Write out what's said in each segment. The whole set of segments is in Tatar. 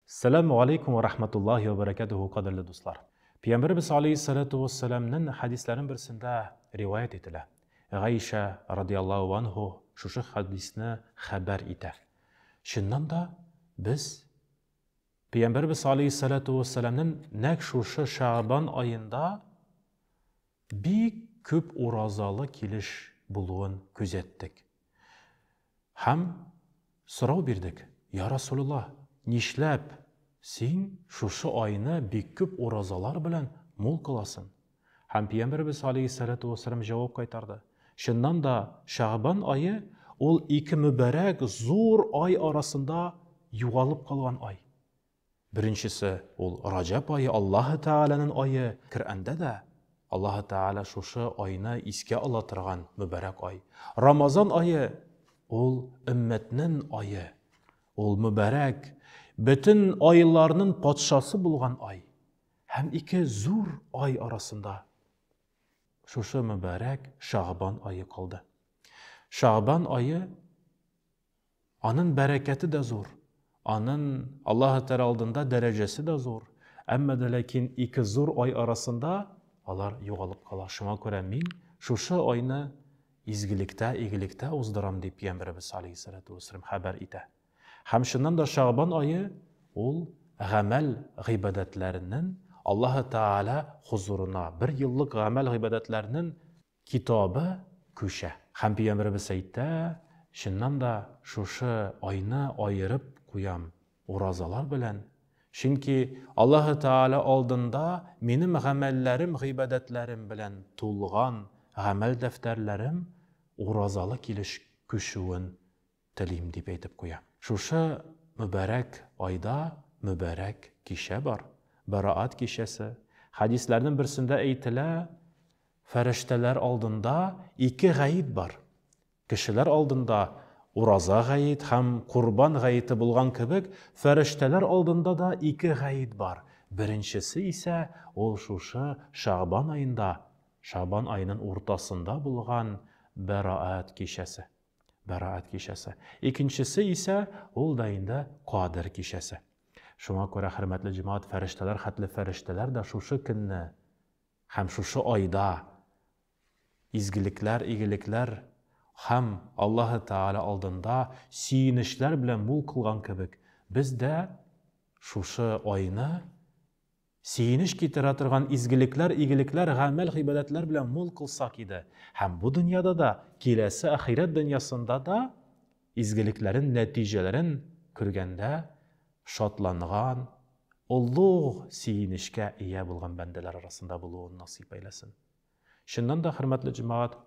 Сәламү алейкум ва рахматуллахи ва баракатуху, кадерле дуслар. Пәйгамбәребез алейһиссалату вассаламның хәдисләренең берсендә риваять ителә. Гайшә радиаллаһу анһу шушы хәдисне хәбәр итә. Чыннан да без Пәйгамбәребез алейһиссалату вассаламның нәкъ шушы Шәгъбан аенда бик күп уразалы килеш булуын күзәттек. Һәм сорау бирдек, Я Расулулла, нишләп син шушы айны бик күп уразалар белән мул кыласың? Һәм Пәйгамбәребез алейһиссалату вассалам җавап кайтарды. Чыннан да, Шәгъбан ае ул ике мөбарәк зур ай арасында югалып калган ай. Беренчесе, ул Раҗәб ае, Аллаһы Тәгаләнең ае. Коръәндә дә Аллаһы Тәгалә шушы айны искә ала торган мөбарәк ай. Рамазан ае, ул өммәтнең ае. Ул мөбарәк, бөтен айларның патшасы булган ай. Һәм ике зур ай арасында шушы мөбарәк Шәгъбан ае калды. Шәгъбан ае Анын бәрәкәте дә зур, анын Аллаһы Тәгалә алдында дәрәҗәсе дә зур, әмма дә ләкин ике зур ай арасында алар югалып кала. Шуңа күрә мин шушы айны изгелектә, игелектә уздырам, дип Пәйгамбәребез алейһиссалату вәссәлам хәбәр итә. Һәм чыннан да Шәгъбан ае ул гамәл гыйбадәтләренең Аллаһы Тәгалә хозурына бер еллык гамәл гыйбадәтләренең Китабы күчә. Һәм Пәйгамбәребез әйтә, Чыннан да шушы айны аерып куям уразалар белән, чөнки Аллаһы Тәгалә алдында минем гамәлләрем, гыйбадәтләрем белән тулган гамәл дәфтәрләрем уразалы килеш күчүен телим, дип әйтеп куя. Шушы мөбарәк айда мөбарәк кичә бар, Бәраат кичәсе. Хәдисләрнең берсендә әйтелә, фәрештәләр алдында ике гаит бар. Кешеләр алдында ураза гаит һәм корбан гаете булган кебек, фәрештәләр алдында да ике гаит бар. Беренчесе исә ул шушы Шәгъбан аенда, Шәгъбан аеның уртасында булган Бәраат кичәсе. Бәраат кичәсе. Икенчесе исә ул да инде Кадер кичәсе. Шуңа күрә, хөрмәтле җәмәгать, фәрештәләр хәтле фәрештәләр дә шушы көнне һәм шушы айда изгелекләр, игелекләр һәм Аллаһы Тәгалә алдында сөенечләр белән мул кылган кебек, без дә шушы айны сөенеч китерә торган изгелекләр, игелекләр, гамәл, гыйбадәтләр белән мул кылсак иде. Һәм бу дөньяда да, киләсе ахирәт дөньясында да изгелекләрен нәтиҗәләрен күргәндә шатланган, олуг сөенечкә ия булган бәндәләр арасында булуын насыйп әйләсен. Чыннан да, хөрмәтле җәмәгать,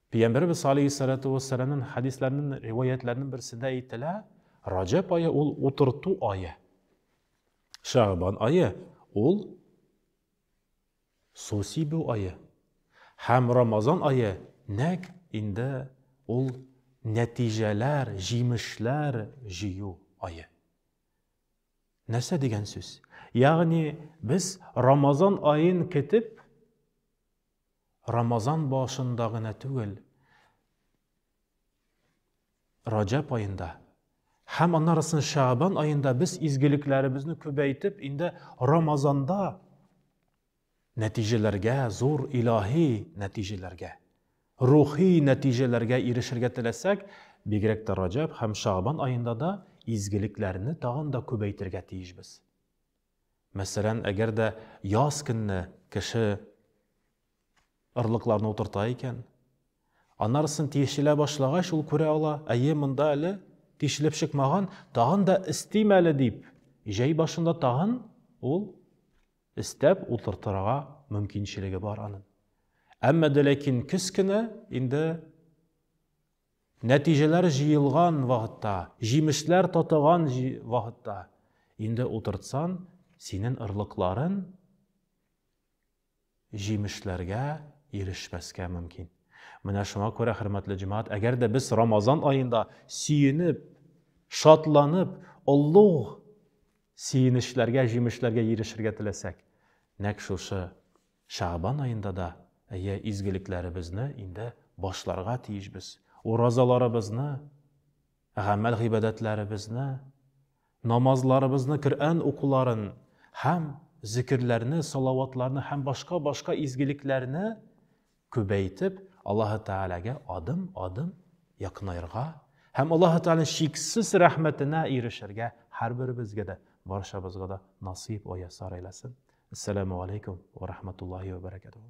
Пәйгамбәребез алейһиссалату вассаламның хәдисләренең, риваятләренең берсендә әйтелә, Раҗәб ае ул утырту ае. Шәгъбан ае ул су сибү ае. Һәм Рамазан ае нәкъ инде ул нәтиҗәләр, җимешләр җыю ае. Нәрсә дигән сүз? Ягъни без Рамазан аен көтеп, Рамазан башында гына түгел, Раҗәб аенда һәм аннарысын Шәгъбан аенда без изгелекләребезне күбәйтеп, инде Рамазанда нәтиҗәләргә, зур илаһи нәтиҗәләргә, рухи нәтиҗәләргә ирешергә теләсәк, бигрәк тә Раҗәб һәм Шәгъбан аенда да изгелекләрне тагын да күбәйтергә тиешбез. Мәсәлән, әгәр дә яз көнне кеше орлыкларны утырта икән. Анарысын тишелә башлагач, ул күрә ала, әйе, монда әле тишелеп чыкмаган, тагын да өстим әле дип, җәй башында тагын ул өстәп утыртырга мөмкинчелеге бар аның. Әмма дә ләкин көз көне инде нәтиҗәләр җыелган вакытта, җимешләр татыган вакытта инде утыртсан, синең орлыкларын җимешләргә ирешмәскә мөмкин. Менә шуңа күрә, хөрмәтле җәмәгать, әгәр дә без Рамазан аенда сөенеп, шатланып, олуг сөенечләргә, җимешләргә ирешергә теләсәк, нәкъ шушы Шәгъбан аенда да, әйе, изгелекләребезне инде башларга тиешбез. Уразаларыбызны, гамәл-гыйбадәтләребезне. Намазларыбызны, Коръән укуларын һәм зикерләрне, салаватларны һәм башка-башка изгелекләрне күбәйтеп, Аллаһы Тәгаләгә адым-адым якынаерга һәм Аллаһы Тәгаләнең чиксез рәхмәтенә ирешергә һәрберебезгә дә, барчабызга да насыйп вә ясар әйләсен. Әссәламү алейкум вә рахматуллаһи вә бәрәкәтүһү.